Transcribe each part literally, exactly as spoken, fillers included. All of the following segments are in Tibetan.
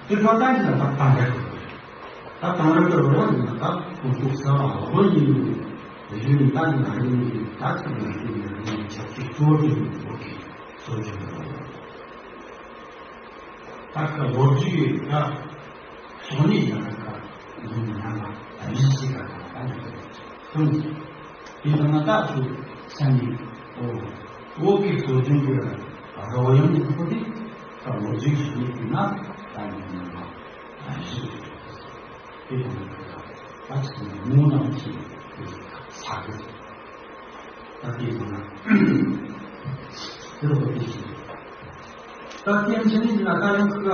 དེ་ཁ་ཏང་ཞིག་ལ་ད་དང་རེ་ད་དང་རེ་གི་རོ་ཡིན་ན་ད་ཁོང་ཚོ་གསར་བ་ལོ་ཡིན་ཡིན་གཞི་ནས་ད་ཡིན་ན་ཡིན་ཡིན་ད་ཚིག་ཡིན་ཡིན་ཡིན་ཆབ་སྲིད་གཙོ་བོ་ཡིན་པའི་སྲོལ་རྒྱུན་ཡོད། ད་ཁ་ལོ་རྒྱུས་ད་སོང་ནས་ཡིན་ན་ད་ཁ་ཡིན་ན་ཡང་ན་ད་མི་སྲིད་ཀ་ད་ད་ཡིན་གསུངས། དེ་ལྟར་ན་ད་ཚུར་སེམས་ནས་ཨོ་བོད་ཀྱི་སྲོལ་རྒྱུན་གྱི་རོལ་དབྱངས་ཁོ་དེ་ད་ལོ་རྒྱུས་སུ་ཡིན་ན་ད་ཡིན་ན་ཡང་ཞིག་དེ་དང་ད་ཚུར་མོ་ནང་གི་ས་གི་ད་དེ་ཚོ་ན་དེ་རོ་དེ་ཞིག་ད་དེ་ཕྱི་ནས་ན་ད་ཡང་ཁུ་ག་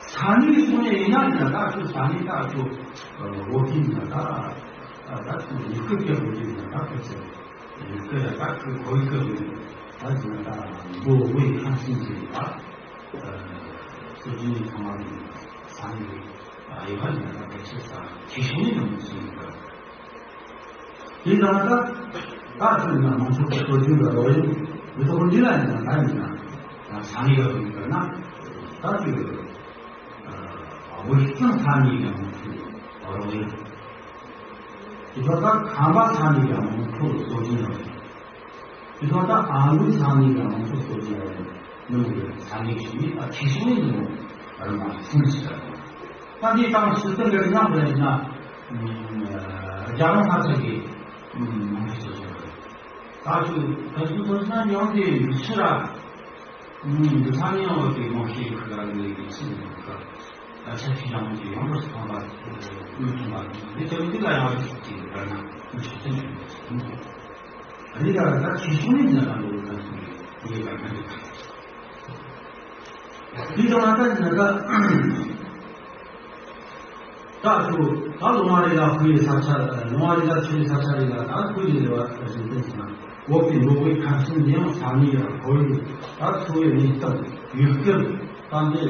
ས་གནས་སོང་ནས་ཡིན་ན་ཡིན་ན་ད་ཁྱོད་ས་གནས་ད་ཁྱོད་བོད་ཀྱི་ཡིན་ན་ད་ད་ད་ཁྱོད་ཡུལ་སྐད་སྐད་བོད་ཀྱི་ཡིན་ན་ད་ཁྱོད་ཚོ་ཡུལ་སྐད་ད་ཁྱོད་བོད་ཡུལ་སྐད་བོད་ད་ཡིན་ན་ད་མདོ་དབུས་ཁམས་གསུམ་གྱི་ད་སྲོལ་རྒྱུན་ཚང་མ་ཡིན་ས་གནས་ཡིན་པ་ཡིན་ན་ད་ཁྱོད་ཚོ་ས་ཁྱེད་ཤོང་ནས་ཡོང་གི་ཡིན་ད། དེ་ལྟར་ད་ད་ཚུན་ན་མང་ཚོགས་ཀྱི་སྲོལ་རྒྱུན་ལ་རོལ་དབྱངས་མི་ཐོག་འདི་ལ་ཡིན་ན་ད་ཡིན་ན་ས་གནས་ཡོད་པའི་ན་ད་དུས་དབུས་གཙང་ས་གནས་ཀྱི་མང་ཚོགས་རོལ་དབྱངས་དེ་ཚོ་ད་ཁམས་པ་ས་གནས་ཀྱི་མང་ཚོགས་སྲོལ་རྒྱུན་རོལ་དབྱངས། དེ་ཚོ་ད་ཨ་རིའི་ས་གནས་ཀྱི་མང་ཚོགས་སྲོལ་རྒྱུན་རོལ་དབྱངས་ནང་གི་ས་གནས་ཤིག་ནི་ད་ཁྱེད་ཤོང་ནས་ནི་རིམ་པ་གསུམ་ཞིག་རེད། ད་འདི་དང་སྲིད་དོན་གྱི་མཉམ་དུ་ཡིན་ན་རྒྱ་རང་ས་ཆ་གི་མང་ཚོགས་སྲོལ་རྒྱུན་རོལ་དབྱངས། ད་ཚོ་ད་ཚོ་ཚོ་ན་ཡང་དེ་མི་ཤི་ར། འདི་ཚང་ཡང་བ་དེ་མང་ཤས་ཁུ་ལ་ལས་ཀྱི་ཚིག་ཡོད་ཁ། ད་ཆ་ཤས་ཡང་དེ་ཡང་རུ་སོང་བ་དངོས་མཐོང་བ་འདི་དེ་འདི་ལ་ཡང་རུ་ཤུགས་ཀྱིས་ར་ན་མི་ཤི་ཚེ་མེད་པ་ཞིག་ཡིན། ཨ་ནི་ད་ད་ཆེ་ཆུང་ནི་ཉ་ལ་ལོ་ལ་སོང་བའི་ལས་ཀ་མ་འདུག་ཁ། འདི་ཚོ་ང་ད་ཉ་ད། ད་ཚོ་ད་ལོ་མ་རེ་ལ་ཁུ་ཡི་ས་ཆ་ལོ་མ་རེ་ལ་ཆུ་ཡི་ས་ཆ་རེ་ལ་ད་ཁུ་ཡི་རེ་བ་རེ་བཞིན་ཏན་ཞིག་ན་འོག་གི་ལོ་གོས་ཁ་སང་ནས་ཡང་ས་གནས་ཡང་ཁོར་ཡུག་ད་འཚོ་བའི་གནས་སྟངས་ཡུལ་སྐད་ད་འདི་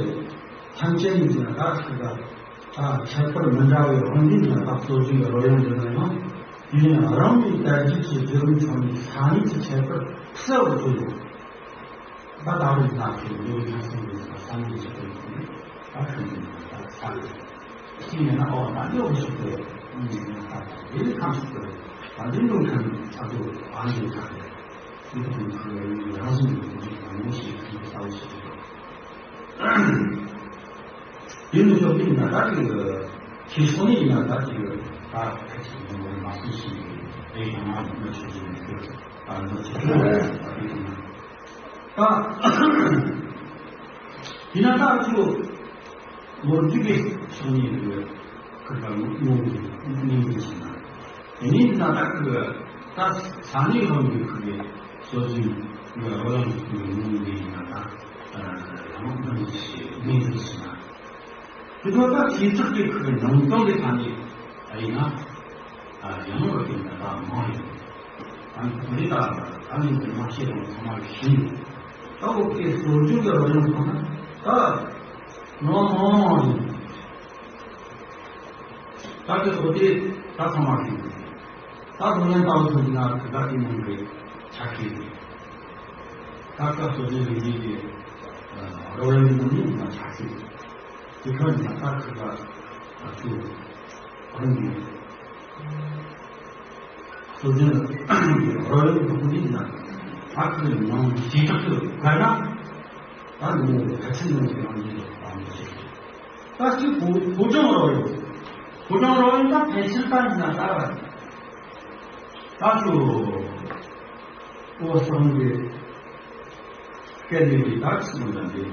ཐམས་ཅད་ནས་ཀྱང་ད་ཁུ་ད་ད་ཁྱད་པར་མི་འདྲ་བའི་དབང་གིས་ན་ད་གཙོ་རྒྱུ་ཡི་རོལ་དབྱངས་འདི་ན་ཡང་དུས་ཡུན་རིང་བའི་དར་རྒྱས་ཀྱི་བརྒྱུད་རིམ་ཁྲོད་ནས་ས་གནས་ཀྱི་ཁྱད་པར་གསལ་བོ་བཟོས་ཡོད། ད་ད་རུང་ད་ཁྱོད་ལོ་ཡི་ཁ་སང་གི་བསམ་བློ་ཞིག་བཏོན་ནས་ད་ཁྱོད་ཀྱིས་ད་ཚར་རེད། ཅི་ཡིན་ན་ཨོ་ད་ལོ་ཞིག་ཏུ་ཡིན་ན་ད་དེ་ཁམས་ཞིག་ཏུ་ད་འདི་ལུང་ཁམས་ཨ་ཏུ་ཨ་འདི་ཁ་རེད། འདི་ཁོང་ཁུ་རང་བཞིན་གྱི་འདི་ཁམས་མི་ཞིག་ཁམས་ཀྱི་ས་བོ་ཞིག་ཏུ་ཡིན་ནི་ཤོག་ཡིན་ན་ད་ཅིག་ཁྱེད་སོང་ནི་ཡིན་ན་ད་ཅིག་ད་ཁ་ཅིག་ཡིན་ནི་མ་སོང་ཞིག་རེད། ཡང་ན་མི་ཆོག་ཅིག་ཡིན་ཤོག་ད་འདི་ཁྱེད་ཚོ་ད་དེ་ཡིན་ན། ད། ཡིན་ན་ད་ཁྱོད། ལོ་རྒྱུས་ཀྱི་ཕྱོགས་ནས་ཡོད་ཁུར་དང་ངོ་གཉིས་ཀྱི་ངོས་འཛིན་བྱས་ན། དེ་ནས་ཡིན་ན་ད་ཁུར་ད་ས་གནས་ལྷོ་ཡུལ་ཁུར་གྱི་སྲོལ་རྒྱུན་ཡོད་རོལ་དབྱངས་ཁུར་གྱི་ངོས་འཛིན་ཡིན་ན་ད་ཡང་ངོས་འཛིན་བྱས་ངོས་འཛིན་བྱས་ན། དེ་ཚོ་ད་བྱེ་བྲག་གི་ཁུར་ནང་དོན་གྱི་ཐ་སྙད་ཡིན་ན། ཡང་རོ་དེ་ད་མང་ཡོད། ཨ་ནི་ད་ཨ་ནི་འདི་མ་ཤེས་རུང་ཚང་མ་ཤེས་ཡོད། ད་འོག་གི་སྲོལ་རྒྱུན་གྱི་རོལ་དབྱངས་ཚང་མ་ད་ནོར་མང་ཡིན། ད་དེ་ཚོ་དེ་ད་ཚང་མ་ཤེས་ཡོད། ད་རོལ་དབྱངས་ལྟ་བུ་ཚོ་འདི་ན་དེ་ད་དེ་མང་གི་ཆ་ཤས་ཡོད། ད་སྐབས་སྲོལ་རྒྱུན་རིག་གནས་ཀྱི་རོལ་དབྱངས་ནང་ནས་ཡིན་ན་ཆ་ཤས་ཡོད། དེ་ཁ་ནས་ད་ཁ་ཁ་ཨ་ཚུ་ཨ་ནི་སྲོལ་རྒྱུན་རོལ་དབྱངས་ཁོ་ནི་ན་ཨ་ཁུ་ནང་ཞེ་དྲག་ཏུ་དགའ་ན་ད་ནི་མོ་ག་ཚོད་ནང་གི་ནང་གི་བཏང་ནས་ད་ཅི་ཕོ་ཕོ་བྲང་རོལ་དབྱངས་ཕོ་བྲང་རོལ་དབྱངས་ད་ཕལ་ཆེར་ད་ཡིན་ན་ད་ད་ཚོ་ཨོ་སང་གི་སྐད་ནི་རི་དྭགས་སུ་འདྲ་འདི།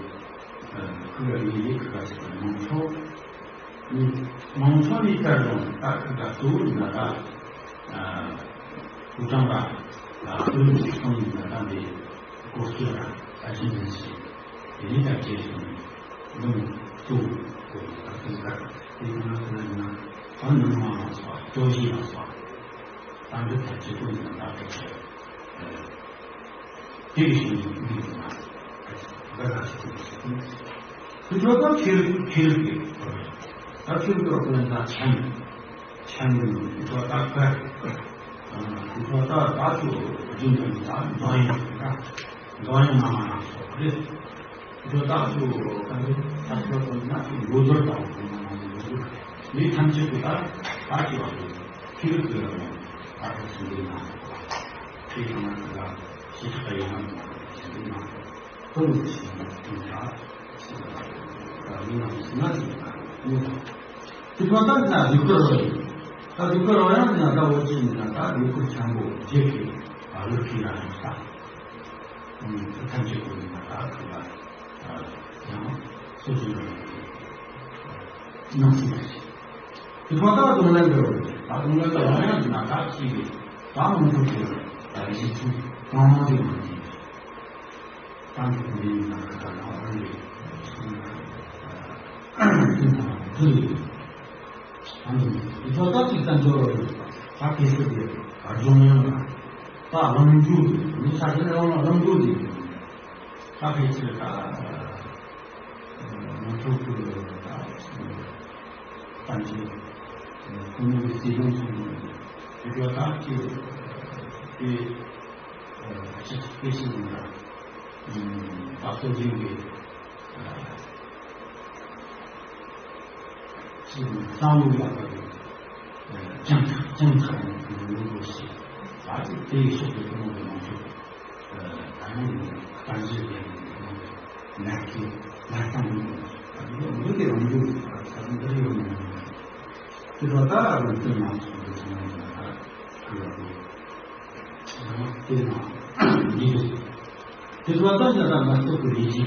ཁུ་ལ་ཡི་ཡི་ཁུ་ག་ཅིག་མང་ཚོགས། མང་ཚོགས་ནི་ལྟར་རུང་ད་ཁུ་ག་གཙོ་བོ་ན་ད། ཕུ་ཀྲང་ར། ཨུ་རུ་ཅིག་སོང་ཡིན་ན་ད་འདི་སྐོར་སྐྱོད་ར་ཨ་ཅིན་ཅིན་ཞིག་དེ་ནི་ད་རྗེས་སུ་ནི་ལུང་གཙོ་བོ་ད་ཁུ་ག་དེ་ཁུ་ན་ཁུ་ན་ཡིན་ན་ད་ནུ་མ་ལ་སོགས་ལྕོག་ཤིང་ལ་སོགས་ད་འདི་ད་ཅི་ཀུན་ན་ད་ཁུ་ག་དེ་བཞིན་དུ་མི་ཡིན་ན། འགའ་ལ་ཞིག་ཏུ་ཞིག་ཏུ། དུ་ཆོག་ད་ཕྱིར་ཕྱིར་གྱི། ད་ཕྱིར་གྱི་རོགས་ལན་ད་ཆེན། ཆེན་དུ་ཆོག་ད་ཁ། དུ་ཆོག་ད་ད་ཚུ་རྒྱུན་དུ་ད་འདོན་ཡིན་ད། འདོན་ཡིན་མ་མ་ན་སོགས་རེད། ཁྱོད་ད་ཚོ་ད་ནི་ད་ཁྱོད་ཚོ་ན་ཚོ་འགྲོ་འདོར་དང་ཁོང་ན་ཚོ་འགྲོ་འདོར་མི་ཐམས་ཅད་ཀྱི་ད་ད་ཁྱོད་ཚོ་ཁྱེད་ཚོ་ཡང་ད་ཁྱོད་ཚོ་འདི་ན་ཁྱེད་ཚོ་ན་ཚོ་ལ་ཞིག་ད་ཡོད་ན་ཚོ་འདི་ན་ཁོང་ཚོ་ཞིག་ན་ཚོ་ད་མི་ན་ཚོ་ན་ཚོ་ད་མི་ད་དེ་ཚོ་ད་ན་ཟུག་གི་རོ་ཡིན། ད་ཟུག་གི་རོ་ཡང་ན་ད་འོ་ཅི་ན་ད་ཡོད་ཁུར་ཆེན་པོ་རྗེས་ཀྱི་ལུགས་ཀྱི་ཡང་ད་ཐམས་ཅད་ཀྱི་ན་ད་ཁོང་ལ། ཡང་སོ་སོའི་ནང་སྲིད་པ་ཞིག་དེ་ཁོ་ཐག་གདོང་ལེན་འདྲ་བོ་ད་གདོང་ལེན་འདྲ་བ་ཡང་ན་ད་ཅིག་ད་མང་ཚོགས་ཀྱི་ད་གཞི་ཚུགས་གང་མང་དུ་མང་ཅིག་ཏང་གི་གོ་རིམ་ནང་ད་ལ་རང་གི་ཚུལ་ཨ་ནི་དེ་ཁོ་ཐག་ཅིག་བསྟན་ཚོར་ད་གལ་སྲིད་དེ་ད་ལྗོངས་ཡོངས་ལ་ད་ལམ་རྒྱུ་མི་ས་ཆ་ནས་རང་ལ་ལམ་རྒྱུ་དེ། ད་ཕལ་ཆེར་ད་ང་ཚོ་ཀུན་ལ་ད་ཕན་ཆད་ཁོ་མོ་གི་སྲིད་དོན་ཚོགས་འདུ་དེ་ཚོ་ད་ཅིག་དེ་ཅིག་སྐད་ཆ་ཡིན་ན་ད་སྲོལ་རྒྱུན་གྱི་ཅིག་བསམ་བློ་ཡག་པ་རེད། བཅིངས་ཐག་བཅིངས་ཐག་ཡིན་གྱི་ཡོད་དགོས་ཞེས་ད་ཅིག་དེ་ཡི་ཕྱོགས་ཀྱི་ཐུན་མོང་གི་ལངས་ཕྱོགས། ད་ནི་དཔལ་འབྱོར་ལྡན་པའི་ཐོག་ནས་ལག་ཁྱེར་ལག་གདང་ཡིན་ད་ནི་མི་དེ་རང་རྒྱུད་ད་ཚ་འདིར་ཡོད་མི་ཉན་དེ་ལོ་ད་རང་བཙན་མ་སོང་དུ་སོང་ཡོད་ན་ད་ཁུ་ལ་དེ་ཡང་དེ་ན་ཡིན་དེ་ལོ་ད་ཉ་ད་ང་ཚོ་གི་ལས་གཞི་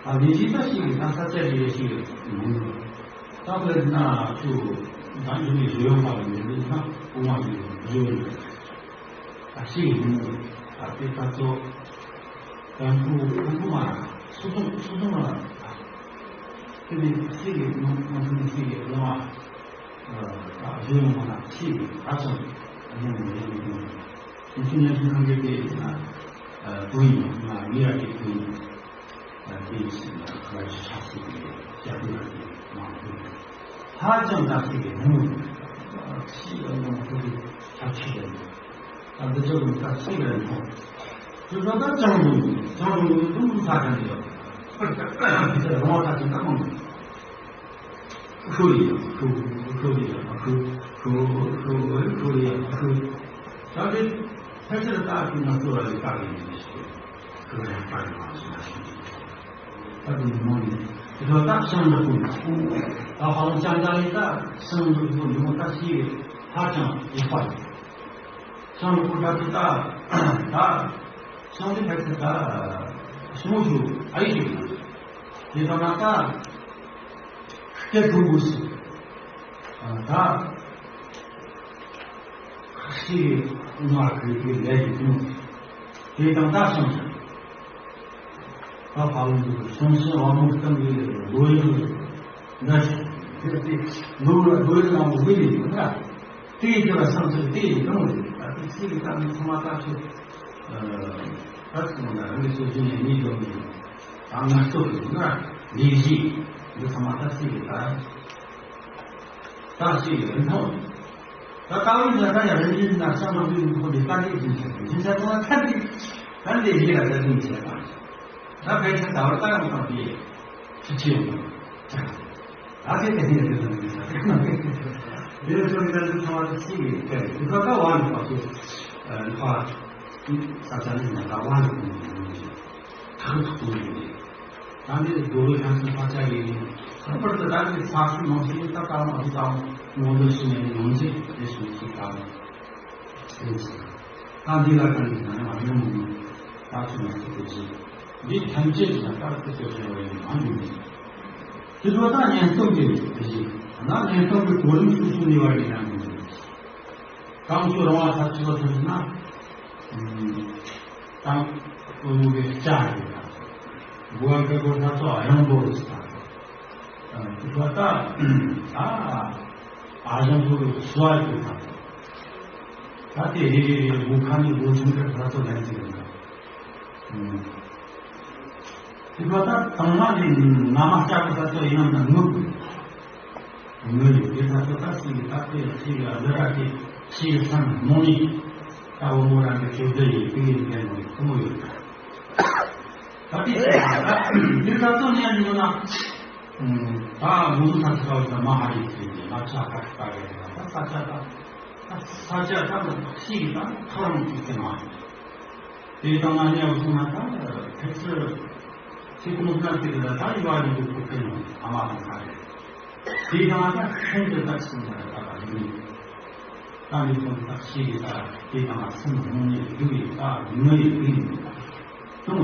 ད་ལས་གཞི་ད་ཞིག་ད་ས་ཆ་ཞིག་ལས་ཞིག་མང་ཡོད་ད་དཔེར་ན་ཚུ་ད་འདི་ནས་བཟོ་ཡོང་པ་ལ་མི་འདུག་ན་དབུ་མ་ཡིན་བཟོ་ཡོང་ད་ཤེས་ཡོང་། ད་དེ་ད་ཚོ་དང་པོ་དང་པོ་མ་སོ་སོ་སོ་སོ་མ་དེ་ནས་ཤེས་ཡོང་ང་ཚོ་ནས་ཤེས་ཡོང་ལ་མ་ད་བཟོ་ཡོང་མ་ན་ཤེས་ཡོང་ད་ཚོ་ཡང་མི་ཡོང་ཡོང་ཡིན་ཚུལ་ཉན་ཚུལ་ཁང་གི་དེ་ཡིན་ན་བུ་ཡིན་ཡང་ང་མི་ཡག་གི་བུ་ཡིན། དེའི་ཕྱིར་ན་ཁ་ཆགས་སྲིད་པའི་སྐྱབས་མགོན་རྣམས་མང་པོས་ཧ་ཅང་དག་སྲིད་པའི་ནུས་པ་ཤེས་པ་ཡང་མང་པོ་ཞིག་ཁྱབ་ཆེ་བས། ད་འདི་ཚོ་ལ་དག་སྲིད་པའི་ནུས་པ་དེ་ཚོ་ད་ཅང་རུང་ཅང་རུང་གི་ཀུན་ཀུན་ས་ཁ་འདི་ཡོད། དེ་ཚོ་རང་དབང་ཐག་ཆོད་ད་མང་པོ། ཤོ་ཡི་ཤོ་ཤོ་ཡི་ཤོ་ཤོ་ཤོ་ཤོ་ཡི་ཤོ། ད་དེ་ཕལ་ཆེར་ད་དེ་ང་ཚོ་ལ་ཡི་ད་གི་ཡིན་ཞེས་ཤོ་ཡང་ད་གི་མ་ཞེས་ཤོ། ད་དེ་མོ་ནི་དེ་ཚོ་ད་ཤང་ལ་ཀུན་ད་ཧ་ལམ་ཅང་ད་ཡི་ད་ཤང་ལ་ཀུན་ནི་མོ་ད་ཤི་ཧ་ཅང་ཡི་པ་ཡི། ཤང་ལ་ཀུན་ད་དེ་ད་ད་ཤང་དེ་ཕལ་ཆེར་ད་ཤི་མོ་ཞུ་ཨ་ཡི་ཞུ་དེ་ད་ན་ད། སྐད་ཐུང་བུ་ཞིག་ད་ཤི་མ་གི་གི་ལས་ཀྱི་ཐུང་དེ་དང་ད་སོང་ཞིང་ད་ཕ་ལུང་དུ་སོང་ཞིང་བ་མོ་གཏམ་གི་ལོ་ཡི་འདྲ་ཞིག་དེ་དེ་ལོ་ལ་ལོ་ཡི་ནང་དུ་ལུས་ཡིན་ན་དེ་ཡི་དེ་ལ་སང་ཞིང་དེ་ཡི་ཐུང་ད་དེ་ཤི་གི་ད་ནི་ཚང་མ་ད་ཆོད་ད་ཚང་མ་ད་རང་གི་སོ་སོ་ནས་མི་འཇོག་མི་ཡོང་། ད་ང་ཚོ་གི་ན་ལས་གཞི་འདི་ཚང་མ་ད་སྲིད་ཡོད་ད། ད་སྲིད་ཡོད་རིན་ཐང་། ད་ད་རུང་ད་ད་ཡང་རིན་ཆེན་ན་བསམ་བློ་འདི་ཁོ་འདི་ད་འདི་འཛིན་ཆེན་འཛིན་ཆེན་ཐོག་ན་ད་འདི་ད་འདི་ཡིད་ལ་ད་འཛིན་ཆེན་དང་། ད་ཕལ་ཆེར་ད་བར་ད་ཡང་དང་འདི་ཕྱི་ཕྱི་ཡོང་། ད་དེ་དེ་ནས་འདི་ལ་འདི་ས་དེ་ན་འདི་ཚོ་འདི་ད་འདི་ཚང་མ་ད་སྲིད་ཡོད་ཀྱི་འདི་ཁ་ད་བ་ནི་བ་ཚོ་ཁ་ས་ཆ་ནི་ན་ད་བ་ནི་ཁོང་འདི་ནང་འདི། ཐག་ཐག་ཏུ་ཡོད། ད་འདི་རྡོ་རོ་ཤང་སུ་ཕ་ཆ་ཡིན། ལྷག་པར་དུ་ད་འདི་ས་སུ་མང་སུ་ཡིན་ད་ད་མ་སུ་ད་མོ་འདི་སུ་ནས་ཡོང་ཚེ་དེ་སུ་ཞིག་ད་ཡིན་ཚེ། ད་འདི་ལ་གང་ཡིན་ན་ཡང་ཡོང་མི་ཡོང་། ད་སུ་མ་སུ་དེ་ཚོ་འདི་ཐམས་ཅད་ཀྱི་ད་ད་དེ་ཚོ་ཞེས་པ་ཡིན་མང་ཡོང་མི་ཡོང་། དེ་ཚོ་ད་ཉེན་སྟོབས་ཀྱི་དེ་བཞིན་ན་ཉེན་སྟོབས་ཀྱི་གོ་རིམ་སོ་སོ་ནས་བར་ཡིན་ན་མི་འདུག་ཏང་ཕྱོགས་རང་དབང་ཚབ་ཆེ་བ་ཐོན་ན། ཏང་ཨུ་མུ་གི་ལྕགས་ཡོད་ན། འགོ་བ་ཀ་གོ་ད་ཚོ་ཨ་ཡང་འགོ་རུ་སྟ། ཨ་ད་ཨ་ཨ་ཡང་འགོ་རུ་སུ་ཨ་ཡོད་ད། ད་དེ་རེ་རེ་རེ་འགོ་ཁ་ནས་འགོ་ཆུང་ཁ་ད་ཚོ་ལན་ཅིག་ཡོད་ན། དེ་ད་ལྟ་དང་མ་ནས་ན་མ་ལྕགས་ཀྱི་ས་ཚོ་ཡིན་ན་ངུ་དགོས། ངུ་ཡོད་དེ་ད་ལྟ་ད་སྲིད་ཀྱི་ད་ལྟའི་སྲིད་ཀྱི་འདི་ར་གི་སྲིད་ཀྱི་ཚང་མོ་ནི་ད་འོ་མོ་རང་གི་ཆོས་སྡེ་ཡིན་དེ་ཡིན་མཁན་མོ་ཡིན་ཁོ་མོ་ཡོད། ད་དེ་ཚོ་ད་དེ་ད་ཚོ་ཉན་ཡོད་ན། ད་མུ་ས་ཚ་བ་ས་མ་ཧ་རི་ཟེར་ཏེ་ལ་ཆ་ཁ་ཁ་རེད། ད་ས་ཆ་ད་ས་ཆ་ད་ཤི་ད་ཐོ་རང་ཅིག་ཟེར་མ་རེད། དེ་དང་ང་ཉལ་སོང་ན་ད་ཁྱེད་ཚོ་ཚེ་གང་ས་དེ་ད་ད་ཡུ་བ་ཡུ་གུ་ཁུ་ཁེ་ནོ་ཨ་མ་དང་ཁ་རེད། དེ་དང་ད་ཤིན་ཏུ་ད་ཚུན་ད་ད་ད་ཡུ་ད་ནི་ཁོང་ད་ཤི་ད་དེ་དང་སེམས་ཧྲུང་ནས་རྒྱུ་ཡི་ད་ངོ་ཡི་རྒྱུ་ཡི་ད་ཏུང་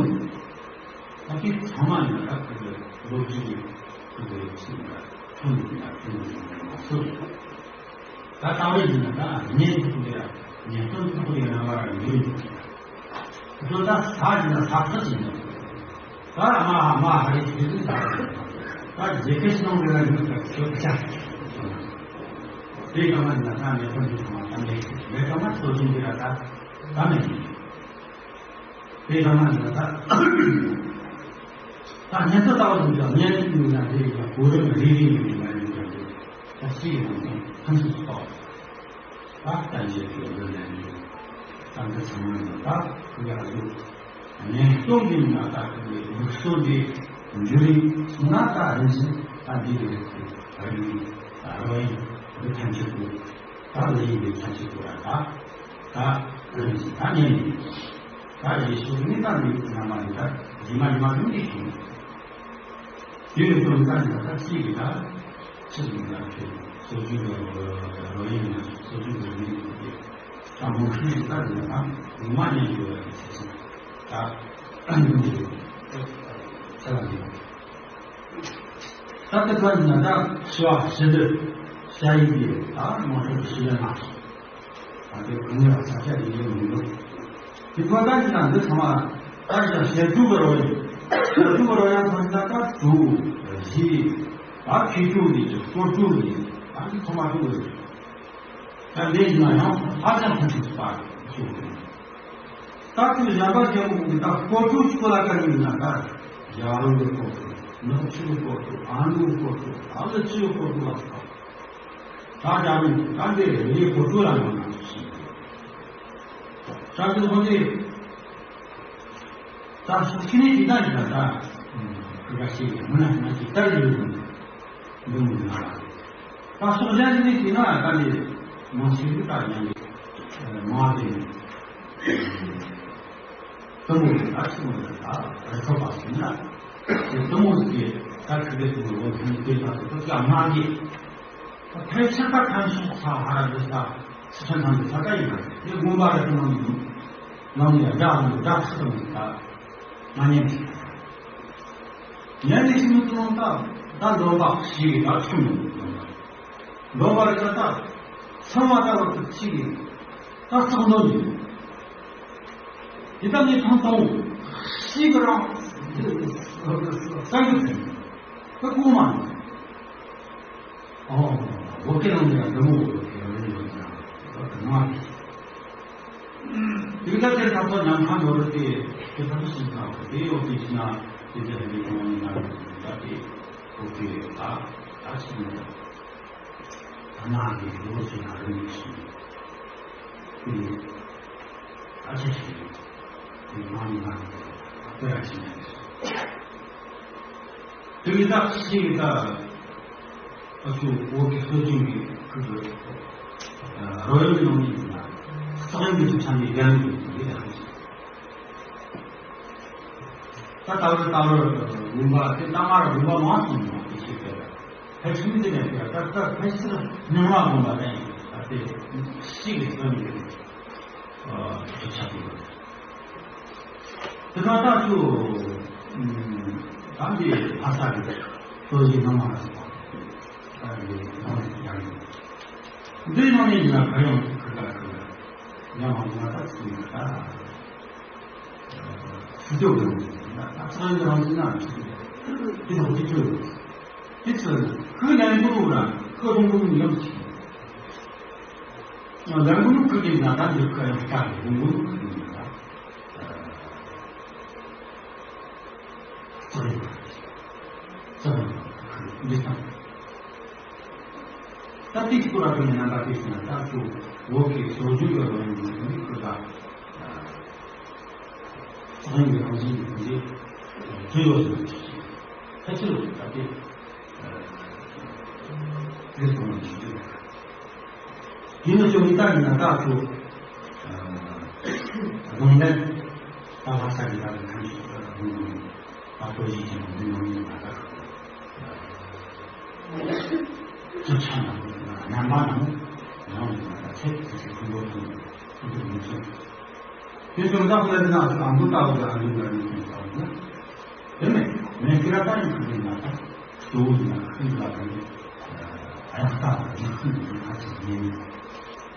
ད་དེ་ཚང་མ་ནི་ད་ཁུ་ལོ་རྒྱུ་ཡི་ཁུ་ལོ་ཡི་ཚུན་ད་ཐུན་ཡི་ད་ཐུན་ཡི་ད་སོ། ད་ལྟ་བའི་ཡིན་ན་ད་ཉན་ཐུབ་ཀྱི་ར་ཉན་སྟོན་ཐུབ་ཀྱི་ར་ང་ར་ཡོད་ཀྱི་ར། ད་ད་ས་ཡིན་ན་ས་ཁྲ་ཡིན་ན་ད་མ་མ་ཧ་རི་ཤི་ཟིན་ད་ད་རྗེ་ཁེ་སྣང་གི་ར་ཡོད་ཀྱི་ཤོད་ཀྱི་ཤ། དེ་ག་མ་ཡིན་ན་ད་ཉན་སྟོན་གྱི་ཚང་མ་ད་མེད་ཀྱི་མེད་ག་མ་སོ་བཞིན་གྱི་ར་ད་ད་མེད་ཀྱི། དེ་ལྟ་ན་ད་ད་ཉན་ཐོས་ལྟ་བུ་ཡིན་ཀྱང་ཉན་ཡིན་ན་དེ་ཡིན་ཀྱང་གོ་རིམ་རེ་རེ་ཡིན་ན་ཡིན་ཀྱང་དེ་ད་སྲིད་ཡོང་ནས་ཐམས་ཅད་ཀྱི་ཐོག་ད་ལྟ་ཞིག་གི་འདི་ལས་ནི་ད་འདི་ཚང་མ་ཡིན་ད་ཁུ་ཡ་ལུ་ཉན་སྟོན་གྱི་ཡིན་ན་ད་ཁུ་ཡི་ལུགས་སྲོལ་འདི་འཇུ་རིགས་སོང་ན་ད་རིན་ཆེན་ད་འདི་རེད་ཟེར་ད་རིགས་ད་རོ་ཡིན་འདི་ཐམས་ཅད་ཀྱི་ད་ལས་ཡིན་པའི་ཐམས་ཅད་ཀྱི་ད། ད་ད་ཉན་ནས་ད་རེ་ཞིག་ནི་ད་མི་རྣམ་པ་འདི་ད་རྗེས་མ་ཉི་མ་ལུགས་འདི་ཞིག་ཡོད་ནས་དོན་དག་འདི་ད་གཅིག་གི་ད་ཕྱིར་མི་ད་ཁྱོད་སོ་བཅུ་གི་རོ་ཡིན་ན་སོ་བཅུ་གི་མི་འདུག་གི་ད་མོ་ཤི་ད་འདི་ད་ཉི་མ་ཉན་ཞུ་བ་ཡིན་ཞེས་ད་ད་ཉན་ཞུ་ཚེ་ལ་འདི། ད་ལྟ་ཁ་ན་ད་ཤི་བ་ཤི་འདོད་བྱ་ཡི་གེ་ད་མ་ཤོར་ཤི་ལ་མ་ཤོར། ད་དེ་གང་ཡང་ས་ཆ་ཡིན་ཡོད་མི་འདུག་དེ་ཁོ་ད་ཅི་ན་འདི་ཚང་མ་ད་ཅི་ན་ཞལ་དྲུག་གི་རོ་ཡིན། ཞལ་དྲུག་གི་རོ་ཡང་ཚང་ད་ད་དྲུག་བཞི་ད་ཁྱི་དྲུག་ཡིན་ཅིག་སྐོར་དྲུག་ཡིན། ད་འདི་ཚང་མ་དྲུག་ཡིན། ད་འདི་ཡིན་ན་ཡང་ཧ་ཅང་ཕུན་སུམ་ཚོགས་པ་ཞིག་ཡིན། ད་ཁྱོད་གཞན་པ་གཞན་པ་གི་ད་སྐོར་དྲུག་སྐོར་ལ་ཀ་ཡིན་ན་ད་ཡ་རུ་ཡི་སྐོར་དྲུག་ནག་ཆུ་ཡི་སྐོར་དྲུག་ཨ་ནུ་ཡི་སྐོར་དྲུག་ཨ་ལི་ཆུ་ཡི་སྐོར་དྲུག་ལ་སོགས། ད་ཡ་རུ་ད་འདི་རི་ཡི་སྐོར་དྲུག་ལ་ནང་ན་ཞིག་ད་ཁྱོད་ཧོ་དེ་ད་ཤུགས་ཆེ་ནས་དེ་ད་ཡིན་ན་ད་ཁུ་ག་ཤེས་མི་ན་ན་ཅིག་ལྟར་ཡོད་ཡོད། འདི་མི་ན་ད་ཕྱོགས་གཞན་ཞིག་ནས་བྱས་ན་ད་ནི་མང་ཆེ་གི་ད་ཉམས་ཀྱི་མང་དེ་ནི་གཏུམ་མོ་ཡི་ད་ཆུ་མོ་ཡི་ད་རི་ཁ་བ་ཞིག་ན་དེ་གཏུམ་མོ་ཞིག་གི་ད་ཁུ་བའི་གཏུམ་མོ་ལོ་ཐུང་དེ་ད་དུ་ཀ་མ་གི་ད་ཕལ་ཆེར་ད་ཁམས་ཕྱོགས་ས་ཧ་ར་འདི་ད་སི་ཁྲོན་ཐང་གི་ས་ད་ཡིན་ན་དེ་དགོན་པ་ར་གཏུམ་མོ་ཡིན་ནམ་ཡ་དགྲ་འདི་དགྲ་ཁུ་གཏུམ་མོ་ད་མ་ཉན་ཞིག་ཉན་ནས་ཤི་མི་ཐུབ་ན་ད་ད་འདོན་པ་ཞིག་གི་ད་ཆུ་མི་འདོན་པ་འདོན་པ་རེད་ད། ཚང་མ་ད་བར་དུ་ཅིག་གི་ད་ཚོགས་འདོན་ཡིན། དེ་ད་ནི་ཐང་ཐང་ཞིག་གི་རང་ས་གི་ཚིག་ད་ཀུ་མ་ནི། ཨོ། བོད་སྐད་ནང་ནས་ཡང་འདི་མོ་བོད་སྐད་ཡང་ཡོད་ཀྱང་ད་ང་དེ་ད་དེ་ཐབས་ཐོག་ཉམས་ཁང་ཡོད་རེད་དེ། དེ་ཐབས་ཤིག་དང་དེ་ཡོད་དེ་ཕྱི་ན་དེ་ཚེ་རིང་གི་གོང་ནས་ན་ད་དེ་བོད་སྐད་ད་ད་ཕྱི་ན་ད་ན་གི་ལོ་ཕྱི་ན་རིང་ཞིག་དེ་ད་ཆ་ཞིག་དེ་མ་ནི་ན་དེ་ར་ཕྱི་ན་དེ་མི་ད་ཤིང་ད་ཨ་ཆུ་འོ་གི་སོ་ཅུང་གི་ཁུ་ཁུ་རོ་ཡོང་ནང་ནི་ན་སོག་ཡོང་གི་ཆུ་ཆ་ནི་རྒྱ་མི་གི་ད་ད་ད་ལོ་ད་ལོ་དགོན་པ་དེ་ད་མར་དགོན་པ་མང་སོང་ནོ་དེ་ཤེས་ཀྱི་རེད། ཕལ་ཆེར་དེ་ནས་ད་ད་ཕལ་ཆེར་རྙིང་མ་དགོན་པ་དེ་ཡིན། ད་དེ་ཤིང་གི་སོ་ནི་ཨ་ཆུ་ཆ་གི་རེད། དེ་ན་ད་ཚོ་ཨམ་ད་འདི་ཕ་ས་གི་སོ་ཡི་ནང་མ་ར་སོ་ད་འདི་ནང་ཡང་འདི་ནང་ཡིན་ན་ག་ཡོང་ཁ་ཁ་ཁ་ཡང་མ་ཡིན་ན་ད་ཚོ་ཡིན་ད་སུ་ཚོ་གི་ཡོང་ད་ད་ཚོ་ཡི་རང་ཡིན་ན་དེ་དང་དེ་ཚོ་དེ་ཚོ་ཁོའི་ལན་ཀུ་རུ་ར་ཁོ་དང་ཀུ་རུ་ཡོང་ཆེ་ལན་ཀུ་རུ་ཁོ་གི་ན་ད་འདི་ཁ་ཡང་ཁ་ལན་ཀུ་རུ་ཁོ་གི་ན་ད། ཙམ་ཙམ་འདི་དང་། ད་ཏིག་སྐོར་ལ་དོན་ནི་རྣམ་པ་ཏིག་ན་ད་ཚུ་འོག་གི་སོ་བཅུ་ཡོད་པ་ཡིན་ནི་ཁོ་ད་ཙམ་གྱི་རང་བཞིན་འདི་ ཚུལ་ཡོད་ཟེར་ན་ཅི་ཞིག་ཕལ་ཆེར་ད་ལྟའི་དེ་སོང་བ་ཞིག་རེད། ཡིན་ན་ཅོག་ཡིན་ད་ཡིན་ན་ད་ཚོ་རང་ལས་ད་ལྷ་ས་གི་ད་ལྟ་ཐམས་ཅད་ད་ལྟ་ཧུང་ཧུང་ད་ལྟོ་ཞིག་ཀྱང་འདི་ནང་ཡིན་ད་ད་ཚོ་ཆ་ན་ཉམས་པ་ན་མོ་ཡང་ཡིན་ད་ད་ཚེ་ཚེ་ཚེ་ཁུང་པོ་ཐུང་ཁུང་པོ་ཐུང་ཚོ། དེ་ཚོ་བདག་ལ་ན་ཨ་མདོ་ལྟ་བུ་ཨ་མདོ་འདྲ་མི་ཚོ་ལྟ་བུ་ན། དེ་ནས་མེ་ཀི་ར་ཏ་ཡི་ཁུ་ལི་ན་ད་གཙོ་བོ་ཡིན་ན་ཁུ་ལ་ད་ནི་ཨ་ཡག་ཏ་ཡག་ཁུ་ལི་ཁ་ཅིག་ཡིན།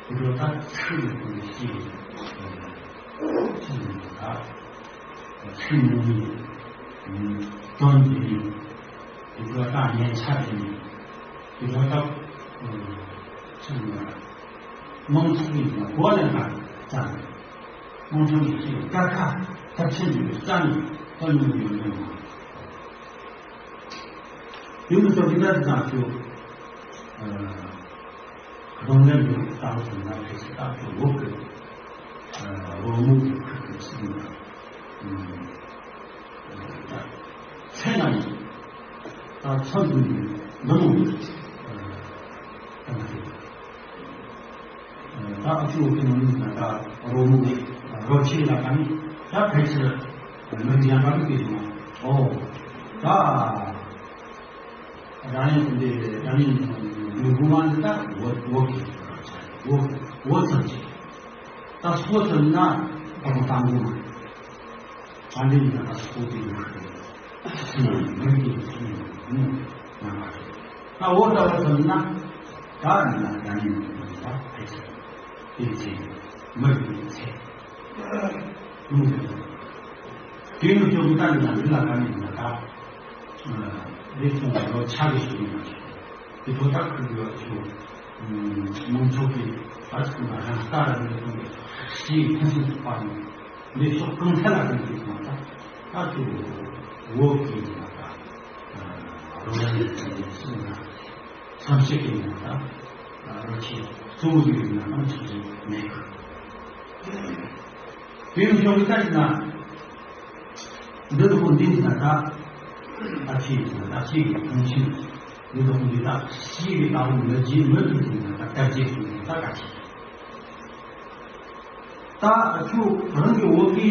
དེ་ཚོ་ད་ཚུལ་ལ་ཁུ་ལི་ཤེས་ཡིན། ཚུལ་ལ་ད་ཚུལ་མོ་ཡིན། དོན་དེ་ཡིན། དེ་ཚོ་ད་ཉན་ཆ་དེ་ཡིན། དེ་ཚོ་ད་ཚུལ་ལ་མང་ཚོགས་ཡིན་ན་གོ་ལེན་པ་ཙམ། དབང་ཆེན་གྱི་ཆེད་དཀར་ཁ་ཐབས་ཆེན་གྱི་རྩ་ནས་བཏོན་མྱོང་ཡོད་མེད་མ། ཡུལ་དུ་ཚོགས་ཀྱི་ད་དེ་དང་ཚུལ་གདོང་ལེན་དུ་ལྟ་བུ་སོང་ན་ཕལ་ཆེར་ལྟ་བུ་འོག་གི་རོལ་མོ་གི་ཁུལ་དུ་ཚུལ་ན། ཚེ་ན་ད་ཚོད་འཛིན་འདི་མོ་ད་ཨ་ཅུ་ཨོ་ཁེ་མ་ནི་ད་ད་རོ་མུ་རོ་ཆི་ལ་ད་ནི་ད་ཕལ་ཆེར་མི་འདི་ཡང་ད་ནི་དེ་ཡིན་ཨོ་ད་རང་ཡིན་འདི་རང་ཡིན་མི་དགུ་མ་འདི་ད་འོ་འོ་གི་འོ་འོ་ཙམ་ཅིག་ད་སོ་ཙམ་ན་ད་མོ་ད་མོ་མ། ཨ་ནི་ཡིན་ན་ད་སོ་དེ་ཡོད་རེད། ཚུལ་མི་དགེ་ཚུལ་མི་ནང་པ་རེད། ད་འོ་ད་བ་ཙམ་ན་ད་ནི་ན་ད་ནི་ཡོད་པ་ཕལ་ཆེར་དེ་ཚེ་མི་དགེ་ཚེ་ཡོང་གི་འདུག་དེ་ནི་ཅོག་ད་ནི་ན་འདི་ལ་ད་ནི་ན་ད་རེ་ཆུང་ལ་ལོ་ཆ་གི་ཞིག་ཡིན་པ་ཞིག་དེ་ཐོག་ད་ཁུར་ཡོད་ཆུ་མང་ཚོགས་ཀྱི་ད་ཚུགས་ན་རང་ལྟ་ར་ནི་ཐོག་གི་ཞིག་ཕན་སེམས་ཚོགས་པ་ནི། འདི་ཕྱོགས་གང་ཐད་ལ་ཀུན་གྱིས་མ་ཐག་ད་དུ་འོག་གི་ཡིན་པ་དང་རོ་ལ་ཡིན་པ་ཡིན་སྲིད་ན་བསམ་ཤེས་ཀྱི་ཡིན་པ་དང་རོ་ཆེ་གཙོ་བོ་ཡིན་ན་ཨང་ཆོག་ཅིག་མེད་གི། དེ་ཡང་ཕྱོགས་ཀྱི་ལྟ་ཡིན་ན་འདི་ནི་ཁོང་འདི་ཡིན་ན་ད་ཨ་ཕྱི་ཡིན་ན་ད་ཕྱི་གི་གང་ཕྱི་འདི་ནི་ཁོང་འདི་ད་ཕྱི་གི་ད་ཁོང་མི་རྗེས་མི་རྗེས་ཡིན་ན་ད་ད་རྗེས་ཡིན་ན་ད་ག་ཕྱི། ད་ཨ་ཆུ་རང་གི་འོག་གི་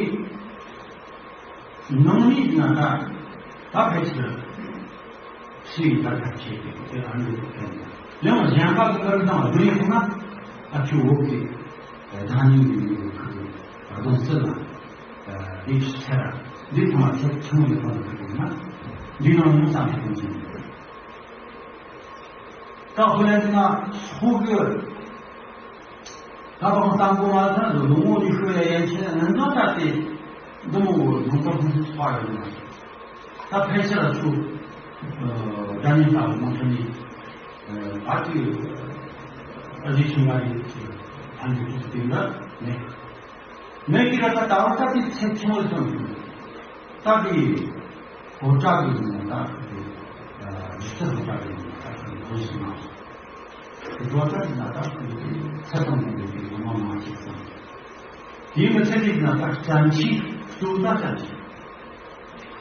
ནང་མི་ན་ད་ད་ཕལ་ཆེར་ཕྱི་ཡི་ད་ཐབས་ཆེ་གི་དེ་ཨ་ནི་འོག་གི་ཡང་གཞན་པ་གི་ཁར་དང་བདུན་ཡོད་ན་ཨ་ཆུ་འོག་གི་བདག་ཉིད་ཀྱི་མི་གི་ཁུ་གི་གདོང་རྩེ་ལ་དེ་ཆུ་ཚེ་ར་འདི་ཐོག་མ་ཚེ་ཆུང་ངུ་ཡོད་པ་ལ་ཁུ་གི་ན་འདི་ནང་མི་ཙམ་ཞིག་ཡོང་ཆེན་ཡོད། ད་ཧུ་ལན་དེ་ན་ཧུ་གི་ད་བང་སང་གོ་མ་ཚང་དུ་ལོ་ངོ་ལི་ཤོ་ཡ་ཡན་ཆེན་ཨན་ཙོ་ད་དེ་འདི་མོ་ལུང་པ་ཧུན་སུ་ཚོ་ཡོད་ན། ད་ཕལ་ཆེར་ཚུ་ད་ནི་ད་མོ་ཚོ་ནི་ཨ་ཏི་ཨ་ལི་ཆུང་བ་ཡི་ཨ་ནི་ཚུ་དེ་འདྲ་ནས། མེ་ཀི་ར་ད་ད་བ་ད་དེ་ཚེ་ཆུང་བ་ཙམ་ཡིན། ད་དེ་ཧོ་ཀྲ་གི་ཡིན་ན་ད་དེ་ཇི་ལྟར་ཧོ་ཀྲ་གི་ཡིན་ན་ད་དེ་ཧོ་ཞིག་ན་དེ་ཧོ་ཀྲ་གི་ན་ད་དེ་ཚེ་དང་ལྡན་པའི་དེ་ཡོང་བ་མ་ཞིག་ཙམ། དེའི་མི་ཚེ་གཅིག་ན་ད་བརྩམས་ཆོས་གཙོ་བོ་ད་བརྩམས་ཆོས།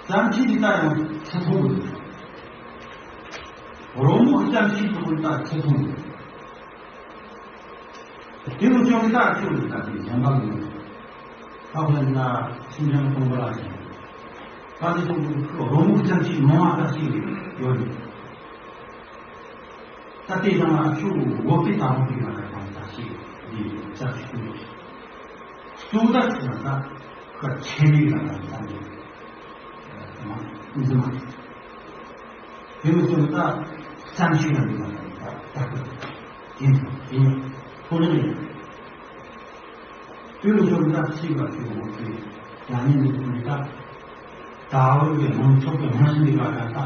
བརྩམས་ཆོས་དེ་ད་ཡང་ཚེ་ཐུང་གི་རོལ་མོ་གི་བརྩམས་ཆོས་གཙོ་བོ་ད་ཚེ་ཐུང་གི། དེ་རུ་ཅུང་ཟད་ཅུང་ཟད་དེ་གཞན་པ་མི་འདུག་ད་དཔེར་ན་སེམས་ཅན་སྟོང་པ་ལ་ཞེན། ད་དེ་ཚོ་རོ་མུ་ཙམ་ཞིག་མང་བ་ཙམ་ཞིག་ཡོད་རེད། ད་དེ་ཙམ་ལ་ཆུ་འོ་ཕི་ལྟ་བུ་དེ་ལ་ད་གང་ཙམ་ཞིག་འདི་ཙམ་ཞིག་འདུག་སུ་ད་ཟེར་ན་ད་ཁ་ཆེ་མིག་ལ་ད་ཙམ་ཞིག་འཛིན་མ། དེ་མི་སོང་ད་བསམ་ཤེས་ལ་འདུག་ད་ད་ད་ཡིན་ཡིན་ཁོ་ན་ཡིན། དེ་མི་སོང་ད་སྲིད་པ་དེ་འོ་དེ་ཡང་ནི་མི་སོང་ད་ད་འོ་གི་མང་ཚོགས་ཀྱི་མ་སྲིད་པ་ད་ད་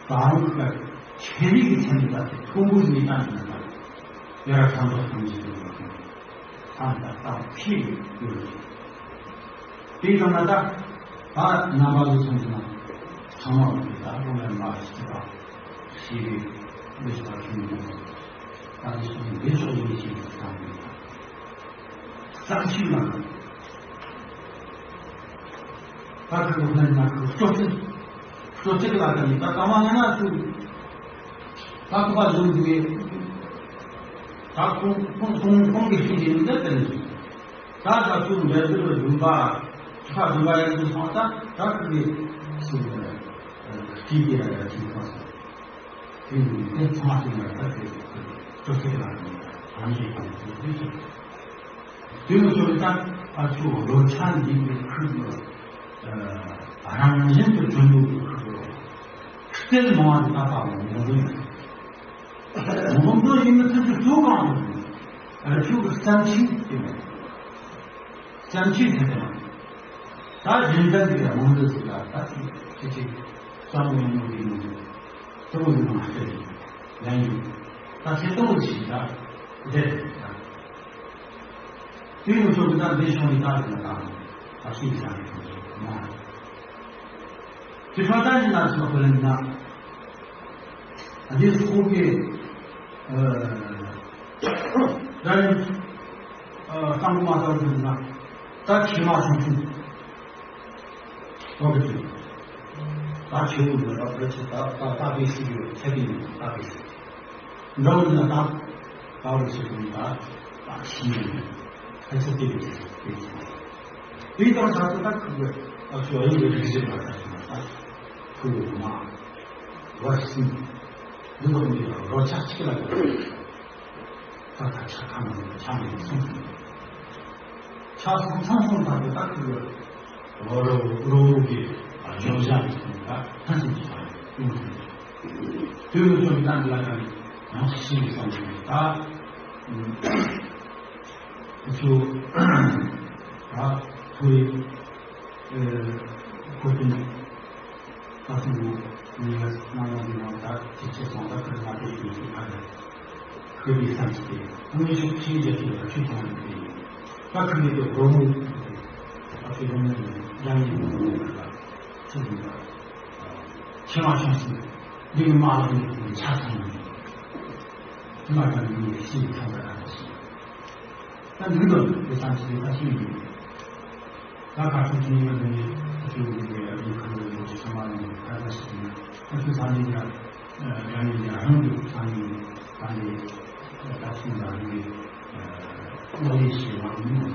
ད་འོ་གི་ཆེ་མིག་གི་ཚན་ད་མཐོན་པོ་ཞིག་ད་ད་ད་ཡར་ཐང་ད་ཐང་ཞིག་ད་ད་ད་ཕྱི་ཡོད། དེ་ཙམ་ན་ད་ད་རྣམ་པ་ལ་མཚོན་ན་ཚང་མ་ལ་ད་རོ་ལ་མ་ཞིག་ད་ཞེས་པའི་ལས་ཞིག་ད་ཤུན་དུ་ད་ལས་ཤུན་ལས་ཤོག་ཡིན་ཞེས་པའི་བསམ་པའི་བསམ་ཤེས་ལ་ད་ཁ་ཁོ་ལ་ན་ཁོ་སྐྱོ་ཚུལ། ཅོ་ཅིག་ལ་དེ་ནི་ད་ཀ་མ་ང་ན་ཚུ། ད་ཀུ་པ་ལུང་གི། ད་ཁོང་ཁོང་ཁོང་ཁོང་གི་ཤིང་གི་མི་འདྲ་དེ་ནི། ད་ད་ཚུ་འདྲ་འདི་ལ་འདུན་པ། ཁ་འདུན་པ་ཡང་འདུན་སོང་ད་ད་ཁུ་གི་ཤིང་གི། སྐྱིད་ཀྱི་ར་ཡ་ཅིག་ཁོང་ས། དེ་ནི་དེ་ཚང་མ་ཅིག་ལ་ད་དེ་ཅོ་ཅིག་ལ་དེ་ནི་ད་ང་ཡི་ཁོང་ཚུ་དེ་ཚུ། དེ་ནི་ཚོ་ད་ཨ་ཚོ་ལོ་ཆ་འདི་གི་ཁུར་ལོ། རང་བཞིན་དུ་གྲོན་འདུག་གི་ཁུར་ལོ། སྟེར་མང་བ་ད་པ་མོ་མོ་ཡིན། མོ་མོ་ཡིན་ན་ཚོ་ཚོ་གང་རེད། ཨ་ཚོ་གི་བསམ་ཤེས་དེ་མོ། བསམ་ཤེས་དེ་དེ་མོ། ད་རྒྱུན་ལྡན་གྱི་རང་འདོད་ཟེར་ལ་ད་ཅི་ཅི་ཅི་བསམ་བློ་ཡོང་གི་ཡིན། གཙོ་བོ་ཡིན་ན་མ་སྤྲད་ཡིན། ཡང་ཡིན། ད་ཚེ་གཏོང་བ་ཞིག་ད་བསྡད་དེ་ད། དེ་ཡང་ཚོ་གི་ད་འདི་ཤོང་ཡིན་ད་ཡིན་ད་ད་ཤི་ཡིན་ས་མ། དེ་ཕ་ད་ཡིན་ན་ཚོ་གི་ལན་ན། ཨ་འདི་སོ་གི། ཨ་ད་ཡིན། ཨ་གཙང་མ་ད་ཡིན་ན། ད་ཁྱི་མ་ཚང་ཚང་། ཨོ་ཀེ། ད་ཆུ་བོ་འདི་ལ་བོད་ཆུ་ད་ད་ད་པའི་སྲིད་ཡོད་ཚད་པའི་ད་པའི་སྲིད། འདྲ་བོ་འདི་ལ་ད་ད་བོད་ཆུ་བོ་ད་ད་ཤི་ཡོད་ཕལ་ཆེར་དེ་བས་དེ་ཚོ། དེའི་ཐོག་ད་ཚོ་ད་ཁུ་བོ་ཨ་ཚོ་ཨ་ཡོད་རིག་གཞི་ལ་ད་ཚོ་ད་ཁུ་བོ་མ་བར་སྲིད་འདི་ལོག་འདི་ལ་རོ་ཆ་གཅིག་ལ་ད་ད་ཆ་ཁ་མ་ཆ་མི་སོང་། ཆ་སོང་ཚང་སོང་ད་ད་ད་ཁུ་བོ། རོ་རོ་རོ་རོ་གི་ལྗོངས་ཞག་གི་སོང་ད་ཐ་ཚིག་གི་ས་ཡོང་ཐུབ། དུས་ལ་སོང་ད་འདི་ལ་ཀ་ནི་ཡང་ཤི་ཡི་སོང་ད་ཚུ་ད་ཐུ་རི་ཁོ་ཐུན་ད་ཚུ་ནི་ཡ་ནང་ལ་འདི་ནང་ད་ཅི་ཆེ་སོང་ད་ཁུ་ང་དེ་ཤི་ཤི་ཨ་ད། ཁུ་བའི་བསམ་ཚུལ་དེ་དངོས་ཤུགས་ཆེན་རྒྱ་ཆེ་བ་ཆུ་ཚང་ཡོད་པས། ད་ཁུ་བའི་དེ་རོ་མོ་ད་ཁུ་རོ་མོ་ཡང་ཡིན་རོ་མོ་ད་ཆུ་ཡིན་པ། ཆེ་བ་ཆུང་སྲིད་འདི་གི་དམག་ལ་ནི་ཆ་ཚང་ཡོད། དེ་མ་ཀ་ནི་ཤི་ཡི་ཚང་ད་ད་ཤི། ད་འདི་ལོ་དེ་བསམ་ཚུལ་དེ་ད་ཤི་ཡིན། ད་ག་ཚོད་ཐུན་ཡོད་ནི་ཨ་ཚོད་ཡོད་ནི་ཨ་ཚོད་ཁ་ལོ་ཡོད་ཚོད་མ་ཡོང་ད་ད་ཤི་ཡིན་ཨ་ཚོད་ས་ནི་ཡ། རྒྱ་མི་ཡ་རང་གི་ས་ནི་ད་ནི་ད་ཚུན་ལ་ནི་ཨོ་ལི་ཤི་མ་ཡིན་ནོ།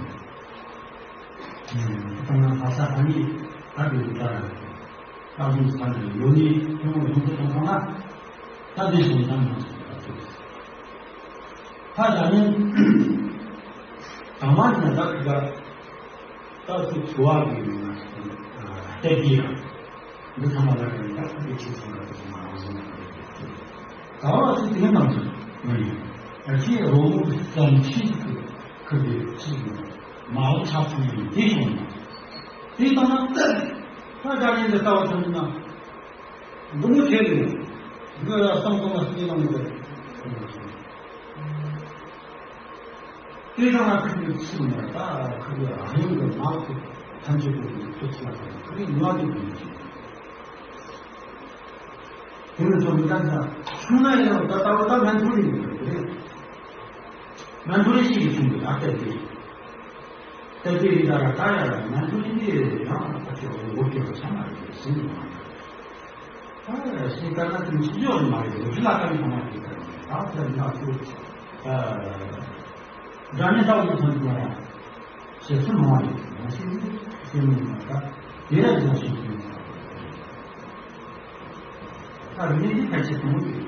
ད་ང་ལྷ་ས་ད་ནི་ད་དུ་ད་ད་དུང་ས་ནི་ཡོད་ནི་ཁྱོད་ཡོང་ཚུལ་གཏོང་ཐོང་ན་ད་དེ་བཞིན་ད་ནང་ད་ཚུད། ད་ད་ནི་དང་མ་ནི་ད་གི་ག་ད་ཚོ་ཚོ་བ་གི་ཡིན་ན་ལྟ་གི་ཡ། འདི་ཚང་མ་ལ་ཀ་ནི་ད་ཁུ་བའི་ཆེ་ཚང་ལ་ཚོ་མ་རང་བཟོ་མ་རེད། ད་བ་ཚོ་དེ་ནང་ཚོ་མ་ཡིན། ཨ་ཅེ་རོ་མོ་གི་བསམ་ཤེས་ཀྱི་ཁུ་བའི་ཆེ་ཡིན། མ་འོ་ཆ་ཚང་ཡིན་དེ་བྱུང་ན། དེ་ལྟ་ན་ད་ད་ནི་འདི་ལྟ་བ་ཚོ་ན་འདི་མོ་ཆེ་རེད། འདི་ལ་བསམ་བློ་ལ་སྐྱེ་ལ་མི་རེད། དེ་དང་ང་ཁུ་བའི་ཚུལ་ནས་ད་ཁུ་བའི་རང་ཡུལ་གྱི་ནགས་ཀྱི་ཐམས་ཅད་པོ་གི་ཚུལ་ཚུལ་ལ་ཁུ་བའི་ནགས་ཀྱི་དོན་ཅིག་དེ་ནི་ཚོ་མི་ལྟར་ན་ཆུང་ན་ཡང་ད་ལྟ་བུ་ད་མན་ཐུ་རི་ཡིན་པ་རེད། མན་ཐུ་རི་ཞིག་གི་ཆུང་གི་ད་ལྟ་དེ་ལྟ་དེ་རི་ད་ར་ད་ཡ་ར་མན་ཐུ་རི་འདི་ཡང་ད་ཁྱོད་འོ་སྐྱོ་བ་ཆ་མ་རེད་ཟིན་མ་རེད། ད་ཤེས་ཀ་ན་དེ་ཆི་ཡོད་མ་རེད། ལོ་ཆུ་ལ་ཀ་ནི་གང་མ་ཞིག་ད་ད་ད་ན་ཚུ་ད་ད་ནི་ད་འུ་ཚོ་ན་ཡ་ཞེ་ཚུལ་མ་རེད། ང་ཤེས་ནི་ཤེས་མི་ཡོང་ད་དེ་ཡ་ཡང་ཤེས་ཀྱི་ཡོད་ད་རེད་ནི་ཕལ་ཆེར་གང་རེད།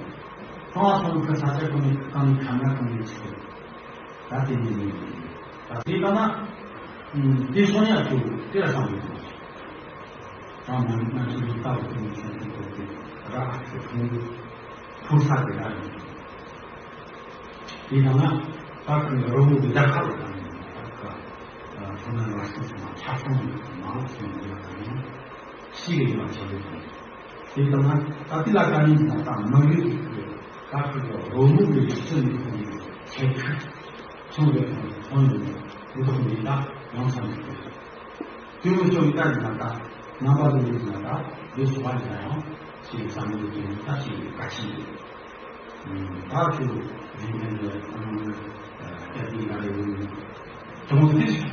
ཁང་བ་སོང་ཁ་ས་ཆ་གང་ནས་གང་ནས་ཁ་ན་གང་ནས་ཆི་རེད། ད་དེ་ནས་ཡིན། ད་དེ་ལྟ་ན། དེ་སོང་ཡག་ཏུ་དེ་ལ་བསམ་དགོས། ད་མ་ནི་ང་ཚོའི་ལྟ་བུ་དེ་ནས་བྱུང་གི་འདུག་སྟེ་ར་ཨ་ཁུ་ཁུ་ཁུ་ས་དེ་ར་ཡིན། དེ་ལྟ་ན་ད་ཁུ་རོ་མོ་གི་རྒྱལ་ཁབ་ལ་ད་ནི་ད་ཁུ་ཁོ་ན་ང་ཚོ་ཚང་མ་ཆ་ཚང་མ་ལོག་སོང་ཡོད་ད་ནི་ཤི་གི་ཡོད་ཆ་ཡོད་དང་། དེ་ལྟ་ན་ད་དེ་ལ་ད་ནི་ང་ད་མ་ཡོད་ཀྱི་ཁུ་ད་ཁུ་རོ་མོ་གི་ཤི་ནི་ཁུ་ནི་ཆེ་ཁུ། ཚོང་རྒྱག་དང་ཚོང་ཡོང་བའི་འདུ་ཚོགས་འདི་དག་ཡོང་ཚར་ནས་ཡོད། དེ་མི་ཆོག་གི་ད་ཡིན་ན་ད་རྣམ་པ་ལ་ཡོད་ན་ད་འདི་སོ་བ་ཡིན་ན་ཡང་ཞེས་བསམ་བློ་དེ་ད་ཞེས་བཀའ་ཆེ་ཡོད། ད་ཁྱོད་རིག་གནས་ལ་ཨ་ནི་སྐད་དེ་ཡ་རེ་ཡོད་ནི་དོན་དེ་ཞིག་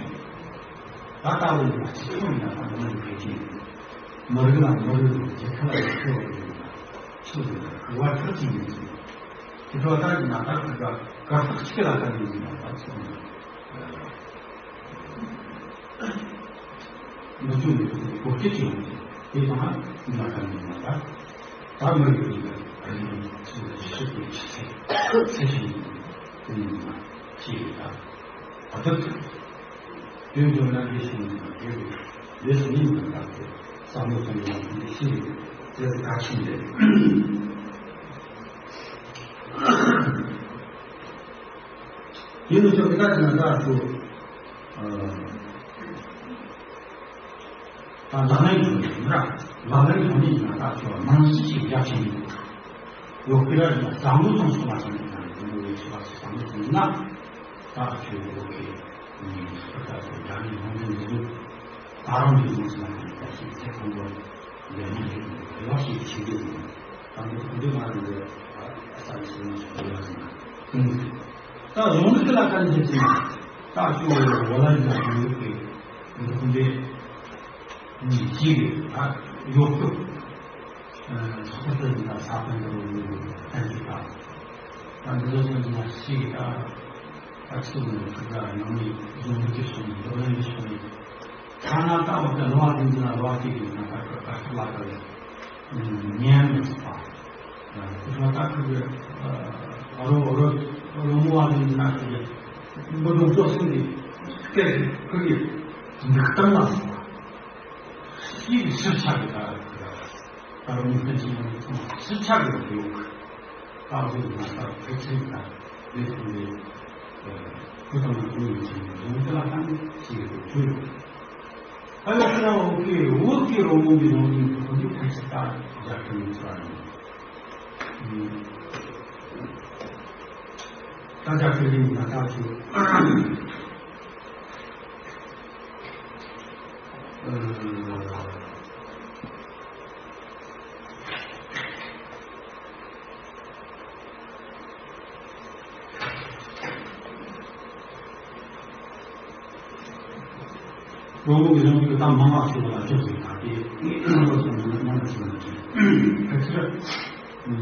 ད་ལྟ་བུ་ཡིན་ན་ཅི་ཐུབ་ཡིན་ན་ད་ང་ནི་གལ་ཆེ་ཡོད། མི་རིགས་ལ་མི་རིགས་རེད། རྒྱལ་ཁབ་ལ་རྒྱལ་ཁབ་རེད། ཆོས་རེད། བར་ཐག་ཅིག་ཡིན་ཟེར། དེ་ཚོ་ད་ཡིན་ན་ད་ཁོ་ད་གར་སྟེགས་གཅིག་ལ་ད་ཡིན་ཟེར་ན་ད་ཆོས་རེད། མི་ཆོས་ནི་གོ་སྐྱོད་ཅིག་ཡོང་དེ་དང་ཡིན་ན་ད་ཡིན་ན་ད་ད་མི་རིགས་རེད། ཨ་ནི་ཆོས་རེད། ཆོས་རེད། ཆོས་རེད། ཆོས་རེད། ཆོས་རེད། ད་ད་ད་དུང་འགྲོ་ན་ལས་སུ་མི་འདུག་ལས་སུ་མི་འདུག་ལ་དེ་བསམ་བློ་གཏོང་ཡོང་དུས་ཤིན་ཏུ་དགའ་ཞིང་། དེ་ཡིན་ན་ཆོག་གི། ད་དེ་ན་ད་ཚོ་ད་ལག་ལེན་ཐོག་ནས་ལག་ལེན་ཐོག་ནས་ཡིན་ན་ད་ཚོ་རྨང་གཞི་ཞིག་རྒྱ་ཆེན་པོ་ཡོད་ཀྱི་ར། ཡིན་ན་བསམ་བློ་གཏོང་ཐུབ་པ་ཙམ་ཡིན་ན་དེ་འདྲ་བའི་ཆོས་པ་ཞིག་བསམ་བློ་གཏོང་ན། ད་ཁྱོད་ཀྱི་ཨ་ནི་ད་ལྟ་ཚོ་རྒྱ་མི་ཡོང་མཁན་འདི་ཚོ་ད་རུང་འདི་ཚོ་ཟེར་ན་ད་ཞིག་ཚེ་གང་པོ་ལས་མི་འདུག་རེ་བ་ཞིག་བྱེད་ཀྱི་ཡོད། ད་འདི་ཁོ་འདི་མ་རེད་འདི་ཨ་ས་ཡི་ཟེར་ན་ཞིག་རེ་བ་ཟེར་ན་ཀུན་ད་གཞུང་ལུགས་ལ་ཀན་ཞིག་ཟེར་ན་ད་ཁྱོད་འོ་ལ་ཡིན་ན་གཞུང་ལུགས་ཀྱི་འདི་ཁོ་འདི། གཅིག་ད་ཡོད་སྐབས། ཚོགས་པ་དེ་ད་ས་ཕན་དུ་གཏན་གྱི་ད། ད་འདི་ཚོ་ཚོ་ཡིན་ན་གཅིག་ད་ཨ་ཚུགས་ནས་ཁུ་ད་ཡང་ནི་གཞུང་ལུགས་ཀྱི་སོང་ནས་འདོད་ལན་གྱི་སོང་ནས། ཐ་ན་ད་འོ་ད་ལོ་བ་དེ་འདི་ན་ལོ་བ་དེ་གི་ན་ད་ཁ་ཁ་ཁ་ལ་ད་ཉན་མི་ཚུགས་པ། ཁུ་ད་ད་ཁུ་གི་ཨ་རོ་རོ་རོ་མོ་བ་དེ་འདི་ན་ཁུ་གི་འབུ་དུང་ཙོག་སོང་གི་སྐད་ཁུ་གི་འདུག་སྟངས་ལ་སོགས་པ། ཤེས་ཀྱི་ཕྱིར་ཆགས་ཀྱི་ད་ད་རུང་ཕན་ཚུན་ཡང་ཚང་ཕྱིར་ཆགས་ཀྱི་ཡོད། ད་འོ་ན་ད་ཕལ་ཆེར་ད་ལས་ཐོག་ནས་ཁོ་ཚང་མ་ཁོང་ཡིན་ཕྱིན་ཡོང་ཚེ་ལ་ད་ནི་ཤེས་ཀྱི་ཡོད། ད་ཡང་ཁྱེད་རང་འོག་གི་འོག་གི་རོང་མོ་གི་ནང་ནས་ཁོ་ནི་ཕལ་ཆེར་ད་རྒྱ་གར་ནས་ཚོར་བ་ཡིན། ད་རྒྱ་གར་ནས་ད་ད་ཚོ། རོང་པོ་གི་རང་གི་གཏམ་མང་བ་ཞིག་ལ་ཅོག་ཙེ་ད་དེ་རོང་པོ་སོང་ནས་མང་བ་ཞིག་ལ་ཅོག་ཙེ་ད་ཁ་ཆེ་ར།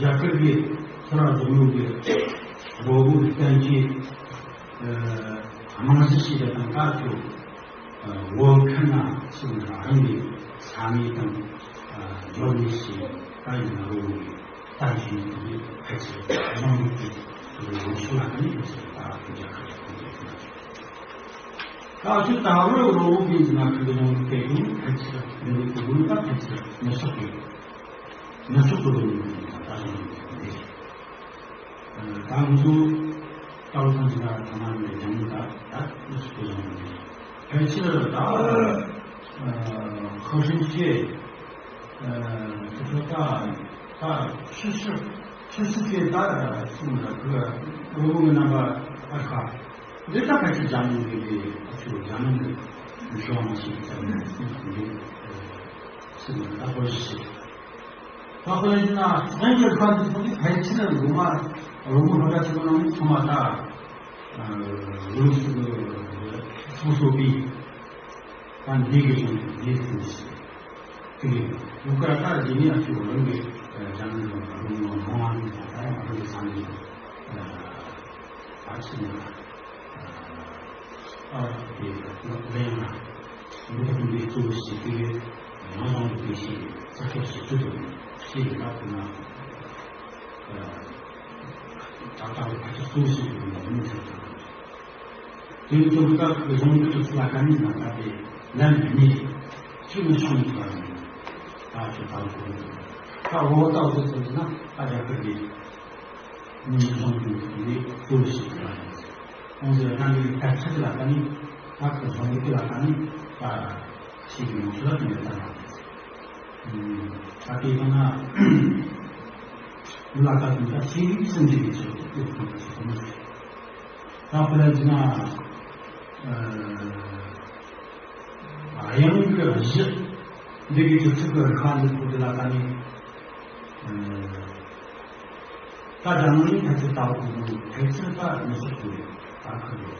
རྒྱ་གར་གྱི་ཚུར་ར་འཛོམས་ཡོད་པའི་རོ་བོའི་བསྟན་བཅོས་རྨང་གཞི་ཞིག་དང་ད་ཚོ་བོད་ཁམས་ན་སོང་ནས་རང་གི་ས་གནས་དང་འབྱོར་ནས་ཞིག་ད་ཡིན་ན་རོ་བོའི་བསྟན་བཅོས་ཀྱི་ཕལ་ཆེར་རང་ལུགས་ཀྱི་ལོ་ཤུ་ལ་ཀ་ནས་ཕལ་ཆེར་ད་རྒྱ་གར་གྱི་བསྟན་བཅོས། ད་ཅི་ད་རུང་རོ་བོ་གི་ན་ཁུ་གི་ནང་དེ་ཀུན་ཕལ་ཆེར་འདི་ནི་དེ་ཀུན་ད་ཕལ་ཆེར་མི་ཆོག་གི་མི་ཆོག་གི་རོ་ནི་ད་ད་ཞིག་འདི། ད་ང་ཚོ་ད་ལོ་ཐང་ཅི་ན་ཐ་ན་ནས་ཀྱང་ད་ད་མི་ཆོག་གི་རོ་ནི་ཕལ་ཆེར་ད་ཁོ་ཧྲིན་ཆེ། ཨ་དེ་ཚོ་ད་ད་ཆུ་ཆུ་ཆུ་ཆུ་དེ་ད་གསུངས་ན་ཁོ་རོ་བོ་གི་རྣམ་པ་ཨ་ཁ་འདི་ད་ཕལ་ཆེར་འཇམ་ནི་རེད། ཨ་ཆུ་འཇམ་ནི་རེད། ཤོག་མ་ཞིག་ཙམ་ནས་གསུངས་ནས་ཟེར་ན་ད་ཁོ་ཞིག་ད་ཁོ་ཡིན་ན་སངས་རྒྱས་ཁ་འདི་ཚོ་འདི་ཕལ་ཆེར་ངོ་མ་རོ་བོ་ཧོ་ད་ཆུ་ནང་ཚང་མ་ད་ལུགས་སུ་སོ་སོ་པའི། ད་འདི་གི་ཆུང་ཆུང་འདི་ཟིན་ཞིག་དེ་ཡུ་ཀ་ད་འདི་ནི་ཨ་ཆུ་རང་གི་རྒྱ་མི་རང་རང་མང་མང་ནི་ད་ཡང་རང་གི་ས་ནི་ཨ་ཆུ་ནི་ཨ་དེ་ལེན་ན་འདི་ད་འདི་གཙོ་བོ་ཞིག་དེ་ཡང་རང་གི་དེ་ཞིག་ས་ཆ་ཞིག་ཏུ་དུ་ཞིག་ད་དུ་ན་ད་ད་ད་གཙོ་བོ་ཞིག་ཏུ་ཡང་མི་ཆགས། དེ་ཚོ་ད་གཞུང་གི་ཚུལ་ལ་ཀ་ནི་ན་ད་དེ་ལན་ནི་ཆུ་ནི་ཤོང་ཐུབ་པ་ཡིན། ད་ཆུ་ད་ལོ་ཁོ་ད་འོ་ད་འོ་ཚོ་ཚོ་ན་ཨ་རྒྱ་གར་གྱི་ནི་གཞུང་གི་ནི་གཙོ་བོ་ཞིག་ཐུབ་པ་ཡིན། ཁོང་ཚོས་ད་ནི་ད་ཆུ་ལ་ཀ་ནི་ད་གཞུང་གི་ལ་ཀ་ནི་ད་ཞིག་ཡོང་ཐུབ་ལ་ནི་ད་ད་དེ་ཀ་ན་ལ་ཀ་ནི་ད་ཞིག་སེམས་ཅན་གྱི་ཆུ་ཡོད་ཁོང་ཚོ་ན། ད་དཔེར་ན་ཨ་དབྱངས་ཀྱི་གཞི་འདི་གི་སྒྱུ་རྩལ་གྱི་རིག་པ་འདི་ཚོ་འདི་ལ་ད་ནི་ད་རྒྱ་ནང་ནས་ཕལ་ཆེར་ལྟ་བུ་གོང་ནས་ཕལ་ཆེར་ད་མི་ཆོག་གི་ད་ཁུ་གི་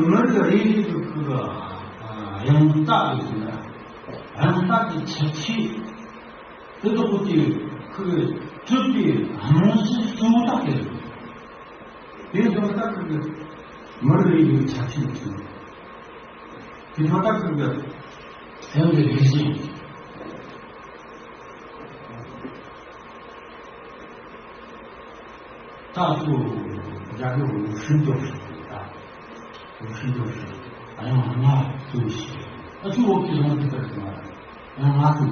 མི་རིགས་རེ་རེ་གི་ཁུ་གི་ཡང་དག་གི་ཟེར་ན་ཡང་དག་གི་ཁྱད་ཆོས་དེ་དག་གི་ཁུ་གི་གྲུབ་པའི་རྨང་གཞི་གཙོ་བོ་དག་དེ་རེད། དེ་ཚོ་ད་ཁུ་གི་མི་རིགས་རེ་རེ་གི་ཁྱད་ཆོས་ཡིན། དེ་ཚོ་ད་ཁུ་གི་ཡང་གི་རིག་གཞི་ད་ཚོ་རྒྱ་གི་འུ་ཧྲིན་ཏོ་ཧྲི་ད། འུ་ཧྲིན་ཏོ་ཧྲི་ད་ཡང་ང་ཚོ་ཞིག་ཨ་ཚོ་འོག་གི་ལོང་དེ་ལྟར་དུ་མ་ཡང་ང་ཚོ་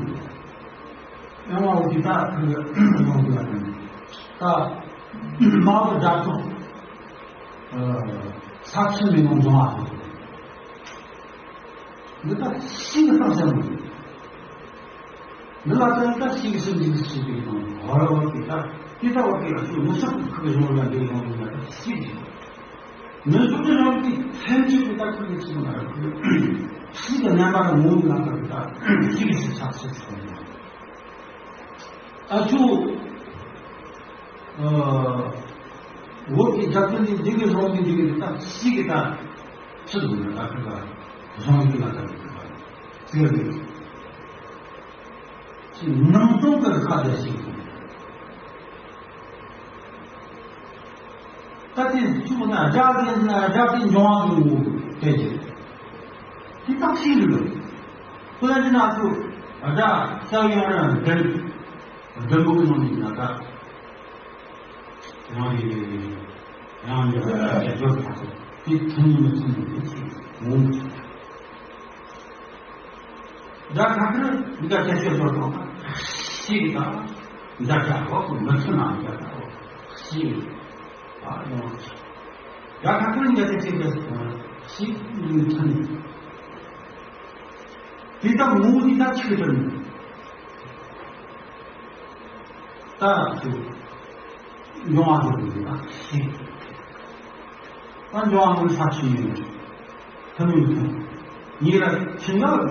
ཡང་ང་འོག་གི་ད་ཁུ་གི་ལོང་དེ་ལ་ད་ད་མ་བུ་རྒྱ་ཚོ་ས་ཆུ་མི་ཡོང་འབྱུང་བ་ཚོ། འདི་ལྟར་ཤིང་གི་རྟགས་ཅན་མོ། འདི་ལ་ཙམ་ལྟར་ཤིང་གི་སེམས་ཀྱི་ཤིང་གི་ཡིན་ནོ། ཧོར་བ་གི་ལྟར་དེ་ལྟ་བ་དེ་ལ་ཚུར་མི་སོགས་ཀྱི་ཁུ་གི་གཞུང་ལ་འདི་ཡོང་བའི་ལ་ཤིང་གི། མི་སོགས་ཀྱི་རང་གི་ཐམས་ཅད་ཀྱི་ལྟ་ཁུ་གི་ཚུལ་ན་ཁུ་ཤིང་གི་རྣམ་པ་ལ་ངོ་བོ་ལ་ལྟར་ལྟ་ཤིང་གི་སེམས་ཆགས་སེམས་སོང་ཡོང་། ཨ་ཆུ། འོག་གི་རྒྱབ་ཏུ་ནི་འདི་གི་རང་གི་འདི་གི་ད་ཤིག་གི་ད་ཚུལ་འདུག་ན་ད་ཁི་ལ་རང་གི་ལ་ད་གི་ད་ཚིག་གི་ཅི་ནང་སྟོང་གི་ཁ་དེ་ཤིག་ད་དེ་ཆུ་ན་རྒྱ་དེ་ན་རྒྱ་དེ་འབྱུང་བ་གི་དེ་ཅི་དེ་ད་ཤིག་ལ་ཁོ་ན་ཅི་ན་ཚུ་རྒྱ་ས་ཡོང་ར་འདྲེན་འདྲེན་པོ་གི་ནང་ནས་ན་ད། རང་ཡིན་རང་ཡིན་རྒྱ་སྦྱོར་ཐག་ཏུ་དེ་ཐུན་མིན་མི་ཐུན་མིན་དེ་ཅིག་ངོ་མི་ཐུབ། ད་ཁ་ཁར་འདི་ག་ཁྱད་ཆོས་སོར་ཐོག་ཤིག་དང་འདྲ་འདྲ་འོག་མི་ཐུན་ནང་འདྲ་འདྲ་འོག་ཤིག་ཨ་ཡོང་། ད་ཁ་ཁར་འདི་ག་ཁྱད་ཆོས་སོར་ཤིག་མི་ཐུན། དེ་དག་ངོ་བོ་དེ་དག་ཆིག་དང་ནི། ད་ཚུ་འབྱུང་བ་དེ་དག་ཤེས། ད་འབྱུང་བ་ངོ་ས་ཆུ་ཡིན། ཐུན་མིན་ཐུན། ཉེ་ར་ཆིན་ཡོད།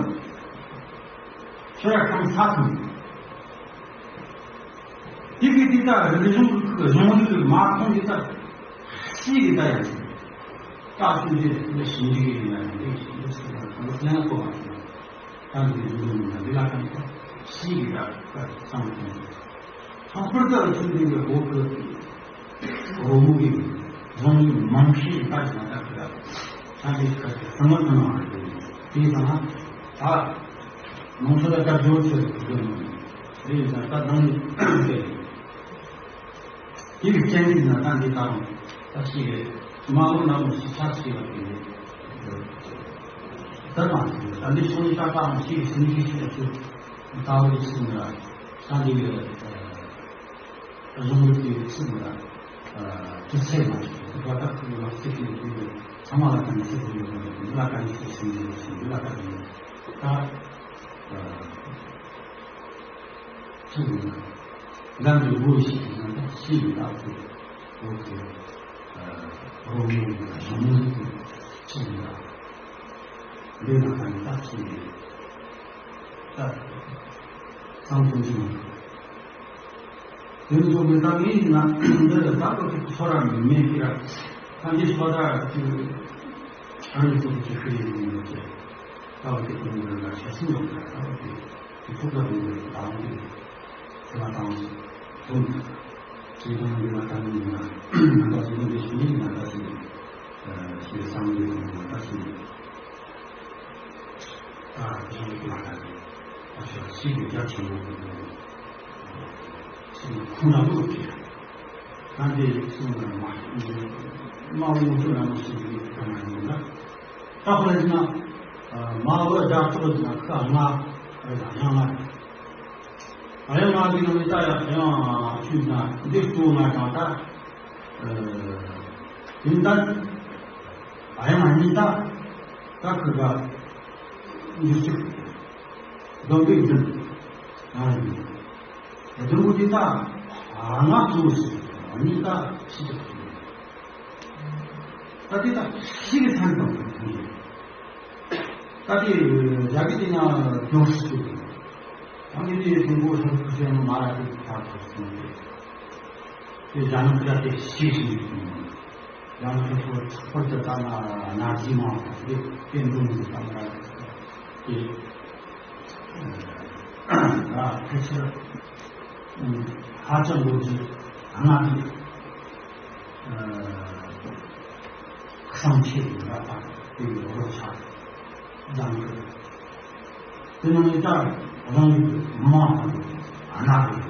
ཆོས་ཡ་ཁམས་ས་ཐུན། དེ་གི་དེ་ལྟར་རིག་གཞུང་གི་གཞུང་ལུགས་མ་མཐོང་གི་ལྟར་ཤེས་ཀྱི་ལྟ་ཡང་ཤེས། ད་ཤེས་རྗེས་འདི་ཞིང་འཇིག་ཡིན་ན་ཡང་འདི་ཞིག་འདི་ཞིག་ལ་གང་ལ་གོ་བ་ཞིག་ད་འདི་གཞུང་ལུགས་མ་འདི་ལ་གང་ལྟར་ཤེས་ཀྱི་ལྟ་བསམ་གྱི་ལྷག་པར་དུ་ཆོས་འདི་གི་འོག་གི་རོལ་མོ་གི་གཞུང་ལུགས་མང་ཤོས་ལྟ་ཞིང་ལྟ་གི་ལ་ད་འདི་ཁ་ཅིག་གསང་བ་གང་ལ་དེ་ཡིན་ད་ད་ནང་ཆོས་ལ་ལྟ་སྦྱོར་ཆོས་ཀྱི་གཞུང་ལུགས་རེད་ད་ད་དང་དེ། དེ་ཡི་སྤྱན་གཟིགས་ན་ད་འདི་དང་ད་ཞིག་རེད། མ་འོངས་ན་མོ་ཞིག་ཆགས་ཞིག་ལ་དེ་རེད། ད་དང་ཞིག་རེད། ད་འདི་ཤོང་ནི་ད་དང་ཞིག་ཞིག་ཞིག་ཞིག་ཞིག་ད་བར་ཞིག་ན་ད་འདི་གི་གཞུང་ལུགས་དེ་ཚིག་ན་དུ་ཚེ་མ་ཞིག་ད་ད་ཁུ་ལ་ཚིག་གི་དེ་ཚང་མ་ལ་ད་ནི་ཚིག་གི་ཡོད་ན་འདི་ལ་ད་ནི་ཚིག་ཞིག་ཞིག་འདི་ལ་ད་ནི་ད། ཚུལ་ཡིན་ལ། ལམ་གྱི་ངོ་བོ་ཞིག་ཡིན་ན་ཤེས་ཡོན་དག་ཚུལ་འོག་གི་རོ་མོ་ཡིན་ལ་གཞུང་ལུགས་ཀྱི་ ཕྱིན་ཡ། འདི་ན་ཁ་ནས་ད་ཕྱིན་ཡ། ད་བསམ་བློ་ཅི་མ། དེ་ཚོ་མི་ད་ངས་ན་འདི་ད་ལོ་དེ་ཚོ་ར་མི་མེད་ཀི་ར། ད་འདི་ཚོ་ད་ཅི་ཨ་ནི་ཚོ་ཅི་ཤི་ཡི་ཡིན་ནོ་ཅི། ད་ལོ་དེ་ཀུན་འདི་ལ་ཤ་སྲིན་ཡོང་ད་ད་ལོ་དེ་དེ་ཚོ་ད་ཀུན་འདི་ད་ལོ་དེ་དེ་ལ་ད་ལོ་དེ་དུང་། ཅེས་དང་འདི་ལ་ད་ནི་ཡིན་ན་ང་ད་ཅི་ནི་འདི་ཞུ་ནི་ང་ད་ཅི་ཞེས་བསམ་འདི་ང་ད་ཅི་ནི། ད་ཡང་ལ་ད་ཨ་ཤ་ཤི་གི་རྒྱ་ཆེན་པོ་ཁོང་ན་ལོ་ཅི། ད་འདི་སོང་ན་མ་མ་འོང་ཚུལ་ལ་མ་ཤི་གི་ཁ་ན་ཡིན་ན། ད་ཁོ་ལ་ཡིན་ན་མ་འོ་རྒྱ་ཆོག་ཡིན་ན་ཁ་ང་རེ་ཡང་ང་རེ། ཨ་ཡང་ང་གི་ནང་ནས་ད་ཡང་ཡང་ཆུ་ན་འདི་གཙོ་ང་དང་ད། ཡིན་ད། ཨ་ཡང་ང་གཉིས་ད། ད་ཁུ་ག་འདི་ཚིག་སྡོམ་པའི་རྒྱུན། ང་ཡིན། སྡོམ་པོ་འདི་ད། ང་གཙོ་བོ་ཞིག་གཉིས་ད་ཕྱི་ཐོག་ད་དེ་ད་ཕྱི་གི་མཚན་དང་མཐུན་ཡོད། ད་དེ་རྒྱ་གི་དེ་ཡང་ཡོང་སྲིད་ཀྱི་རེད། ད་དེ་དེ་ཀྲུང་གོ་ཧྲང་ཧྲུའུ་ཅན་མ་ལ་དེ་ཁ་ཐོག་སོང་སྟེ། དེ་རྒྱ་ནག་ད་དེ་ཤེས་བཞིན་ཡོད་ཀྱི་མིན། རྒྱ་ནག་ཁོ་ཚོ་ལྷག་པར་དུ་ད་ན་ན་ཟི་མང་དེ་བསྟན་འགྲོ་མི་ད་ན་དེ་ད་ཕལ་ཆེར་ཧ་ཅང་ལོ་རྒྱུས་སྔ་དེ། གསང་ཆེ་ཡིན་པ་དང་དེ་ཡོད་རོགས་ཆགས་ལམ་གྱི། དེ་ནང་ནས་ཀྱང་རང་གི་མ་དང་གནའ་གི་